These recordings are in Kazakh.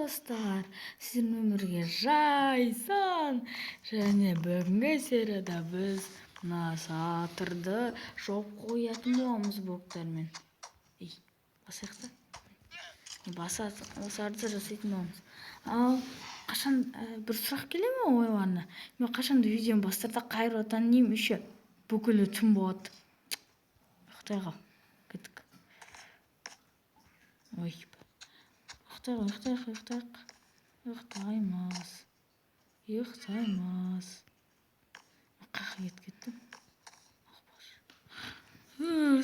Достар! Сіздермен бірге Жайсан. Және бүгінгі серияда біз мына шатырды жауып қоятын боламыз блоктармен. Ей, басайық та. Басарды жасайтын боламыз. Ал қашан бір сұрақ келе ме ойларына? Мен қашанды видеоны бастарда қайырлы таң деймін, еще бүкілі түн болады. Ұйықтайық ал. Кеттік. Ой, ұйықтайық, ұйықтайық, ұйықтайық. Ұйықтаймыз. Ұйықтаймыз. Қаяққа кетіп кеттім?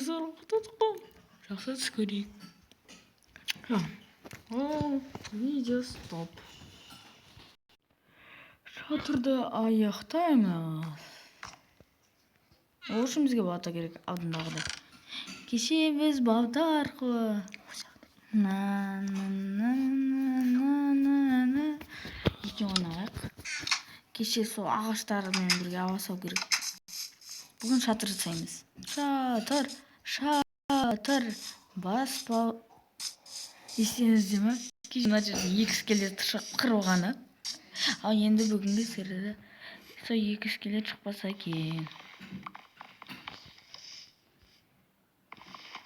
Зорға ұйықтадық қой. Жақсы түс көрейік. О, видео стоп. Шатырды аяқтаймыз. Ол үшін бізге балта керек алдындағыдай. Кеше біз балта арқылы на на на на на на екеуін алайық. Кеше сол ағаштармен бірге ала салу керек. Бүгін шатыр жасаймыз. Шатыр, шатыр, баспа. Естеріңізде ме? Кеше мына жерде екі скелет шығып қырылғаны. Ал енді бүгінгі серияда сол екі скелет шықпаса екен.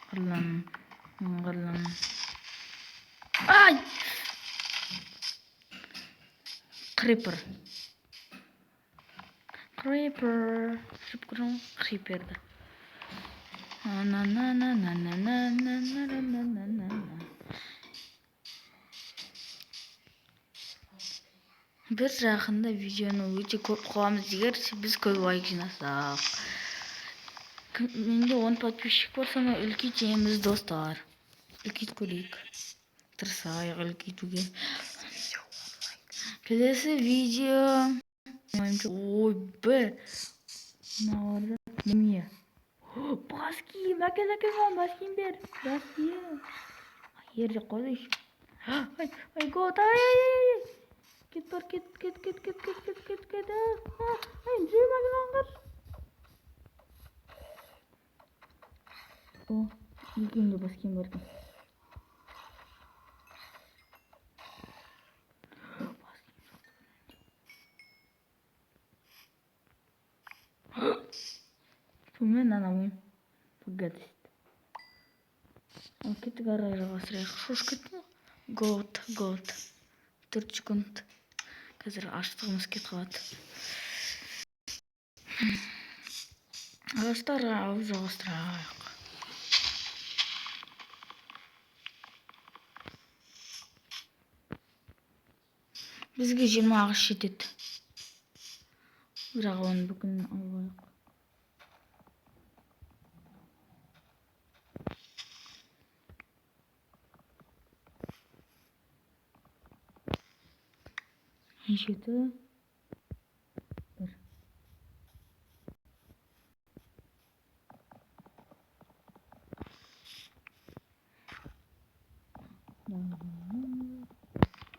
Қырылым, қырылым. Ай! Крипер. Крипер. Жіп криперді. На на на на на на на на на на на на. Біз жақында видеоны өте көп қыламыз, егер біз көп лайк жинасақ. Менде 10 подписчик бар, соны үлкейтеміз, достар. Үлкейтіп көрейік. Тырысайық үлкейтуге. Келесі видео. Ой, бір. Мыналарды неме? Бас киім, әкел, әкел маған бас киім бер. Бас киім. Ер деп қойды еще. Ай, ай, гот, ай, ай, ай. Кет бар, кет, кет, кет, кет, кет, кет, кет, кет. Ай, джим, әкел маған қаш. О, екеуінде бас киім бар екен. Бас киім жоқ. Сонымен мынаны алмаймын. Гадость. Ал кеттік, ары қарай жалғастырайық. Шошып кеттім ғой. Гот, гот. 4 секунд. Қазір аштығымыз кетіп қалады. Ағаштар алып жалғастырайық. Бізге 20 ағаш жетеді. Бірақ оны бүкілін алып алайық. Жеті. Бір.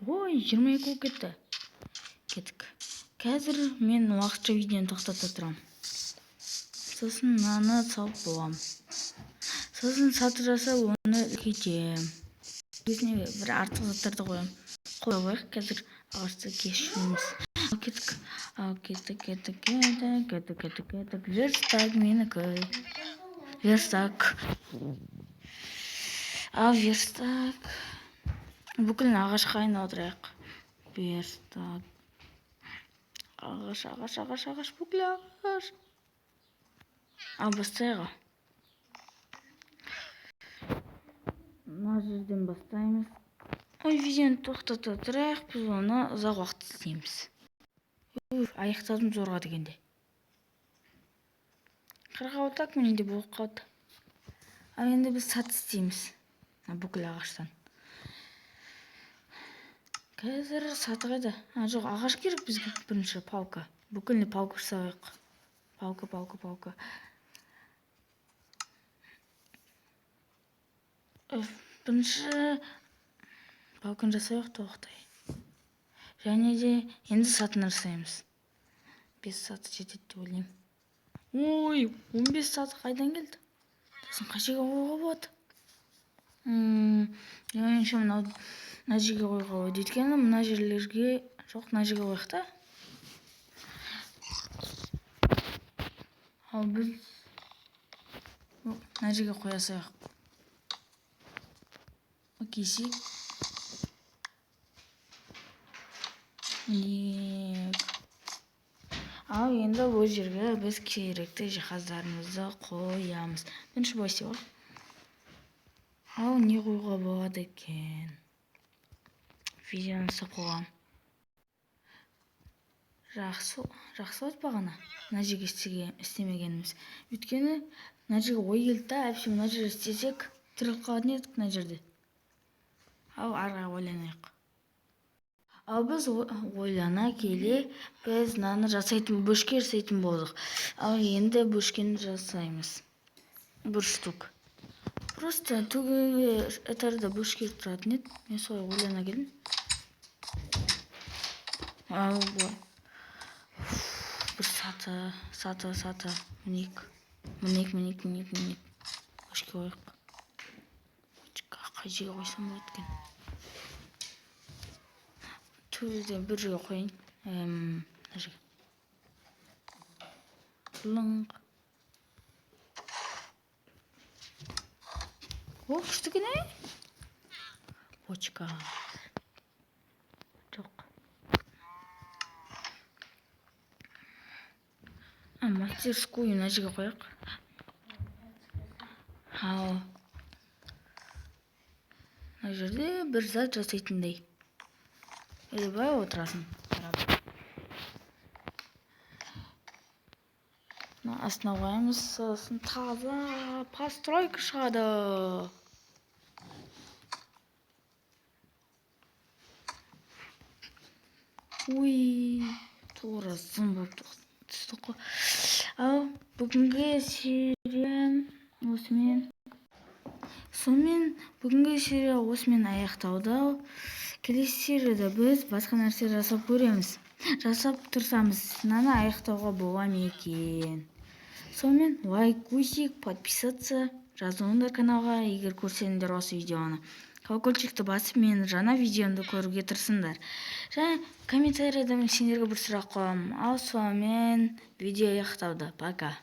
Ой, 22 болып кетті. Кеттік. Қазір мен уақытша видеоны тоқтата тұрамын. Сосын мынаны салып боламын. Сосын сатып жасап оны үлкейтемін. Өзіне бір артық заттарды қоямын. Қоя қояйық, қазір ағашты кешуіміз. Ал кеттік. Ал кеттік, кеттік, кеттік, кеттік, кеттік, кеттік. Верстак менікі. Верстак. Ал верстак. Бүкілін ағашқа айналдырайық. Верстак. Ағаш, ағаш, ағаш, ағаш, бүкіл ағаш. Ал бастайық. Мына жерден бастаймыз. Ой, видеоны тоқтата тұрайық, біз оны ұзақ уақыт істейміз. Уф, аяқтадым зорға дегенде. 46 так менде болып қалды. Ал енді біз сат істейміз. Бүкіл ағаштан. Қазір саты қайда? А, жоқ, ағаш керек бізге бірінші палка. Бүкіліне палка жасайық. Палка, палка, палка. Бірінші палканы жасайық тоқтай. Және де енді сатыны жасаймыз. 5 саты жетеді деп ойлаймын. Ой, 15 саты қайдан келді? Сосын қай жерге қоюға болады? Меніңше мынау Мына жерге қоюға болады. Өйткені мына жерлерге жоқ, мына жерге қояйық та. Ал біз мына жерге қоя салайық. Окейсек. Ал енді бұл жерге біз керекті жиһаздарымызды қоямыз. Бірінші былай істеп алайық. Ал не қоюға болады екен? Видеоны ұстап қойғам. Жақсы, жақсы болды бағана. Мына жерге істемегеніміз. Өйткені мына жерге ой келді да, әпше мына жерге істесек, тіріліп қалатын едік мына жерде. Ал ары қарай ойланайық. Ал біз ойлана келе біз мынаны жасайтын, бөшке жасайтын болдық. Ал енді бөшкені жасаймыз. Бір штук. Просто төбеге этажда бөшке тұратын еді. Мен солай ойлана келдім. Ал былай. Бір саты, саты, саты. Мінек. Мінек, мінек, мінек, мінек. Бөшке қояйық. Бөшке қай жерге қойсам болады екен? Төбеден бір жерге қояйын. Мына жерге. Лыңқ. О, күшті екен, ей? Бочка. Жоқ. Мастерскую мына жерге қояйық. Ал мына жерде бір зат жасайтындай. Или былай отырасың. Мына астына қоямыз, сосын таза постройка шығады. Уй, тура зым болып түстік қой. Ал бүгінгі серия осымен. Сонымен бүгінгі серия осымен аяқталды. Келесі серияда біз басқа нәрсе жасап көреміз. Жасап тұрсамыз, мынаны аяқтауға бола ма екен? Сонымен лайк, гусик, подписаться, жазылыңдар каналға, егер көрсеңдер осы видеоны. Колокольчикті басып, менің жаңа видеомды көруге тырысыңдар. Және комментарияда мен сендерге бір сұрақ қоямын. Ал сонымен видео аяқталды. Пока.